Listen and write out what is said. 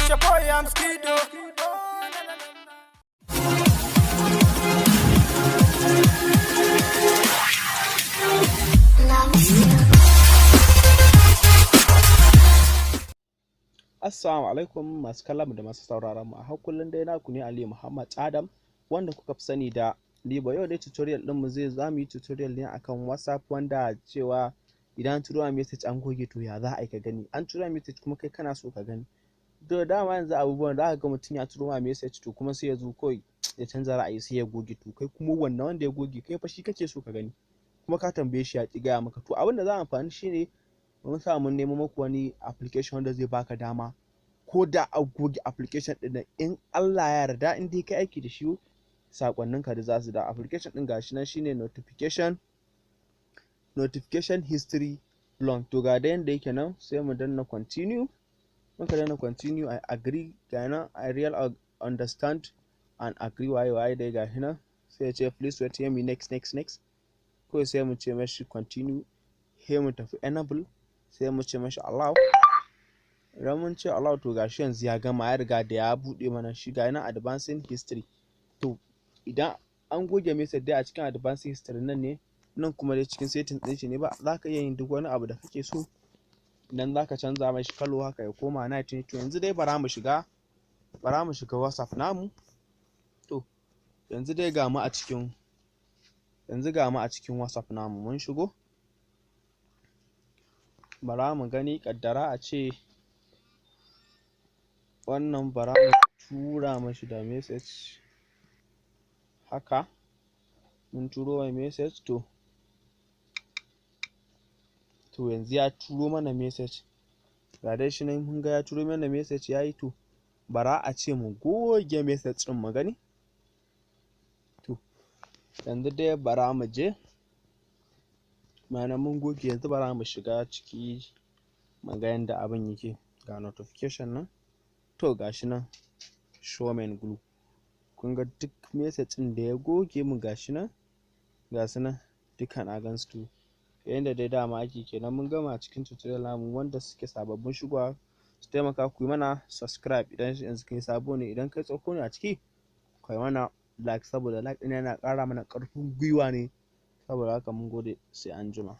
It's your boy, I'm Skido. Assalamu alaikum masu kallon mu da masu sauraron mu. A har kullum dai naku ne Aliyu Muhammad Adam, wanda kuka fi sani da Libo. Yau dai tutorial din mu zai zamu yi tutorial ne akan WhatsApp, wanda cewa idan an turo ma message an goge, to ya za a yi ka gani? An turo message kuma kai kana so ka gani. To dama yanzu abubuwan za ka ga mutum ya turo ma message, to kuma sai ya zo kawai ya canza ra'ayi, sai ya goge. To kai kuma wannan wanda ya goge, kai fa shi kake so ka gani, kuma ka tambaye shi ya ƙi gaya maka. To abin da za a amfani shine mun sa mun nemo muku wani application wanda zai baka dama, ko da a goge application ɗin nan, in Allah ya yarda, in dai kai aiki da shi, sakonnin ka da za su da application ɗin. Gashi nan, shine notification history long. To ga da yanda yake nan, sai mu danna continue. Muka danna continue, I agree. Ga nan, I real understand and agree, waye waye dai, gashi nan. Sai ya ce "Please wait here." Me next, next, next. Kawai sai mu ce mashi continue, sai mu tafi enable, sai mu ce mashi allow. Idan mun ce allow, to gashi yanzu ya gama, ya riga da ya buɗe mana shi. Ga nan, advancing history. To idan an goge message dai a cikin advancing history nan ne, nan kuma dai cikin setting ɗin shi ne ba za ka iya yin duk wani abu da kake so. Idan za ka canza mashi kalo haka ya koma night ne. To yanzu dai bara mu shiga WhatsApp namu. To yanzu ga mu a cikin WhatsApp namu, mun shigo. Bara mu gani, ƙaddara a ce wannan, bara mu tura mashi da message haka. Mun turo mai message. To yanzu ya turo mana message, ga dai shi nan, mun ga ya turo mana message yayi. To bara a ce mu goge message ɗin mu gani. To yanzu dai bara mu je, ma'ana mun goge, yanzu bara mu shiga ciki mu ga yanda abin yake. Ga notification nan. To gashi nan, show main glue. Kun ga duk message ɗin da ya goge mu, gashi nan, ga su nan duka na gansu. To yanda dai dama ake kenan. Mun gama cikin tutorial namu. Wanda suke sababbin shigowa, su taimaka ku yi mana subscribe idan yanzu kai sabo ne. Idan kai tsoho ne a ciki, kai mana like, saboda like ɗin yana ƙara mana ƙarfin gwiwa ne. Saboda haka mun gode, sai anjima.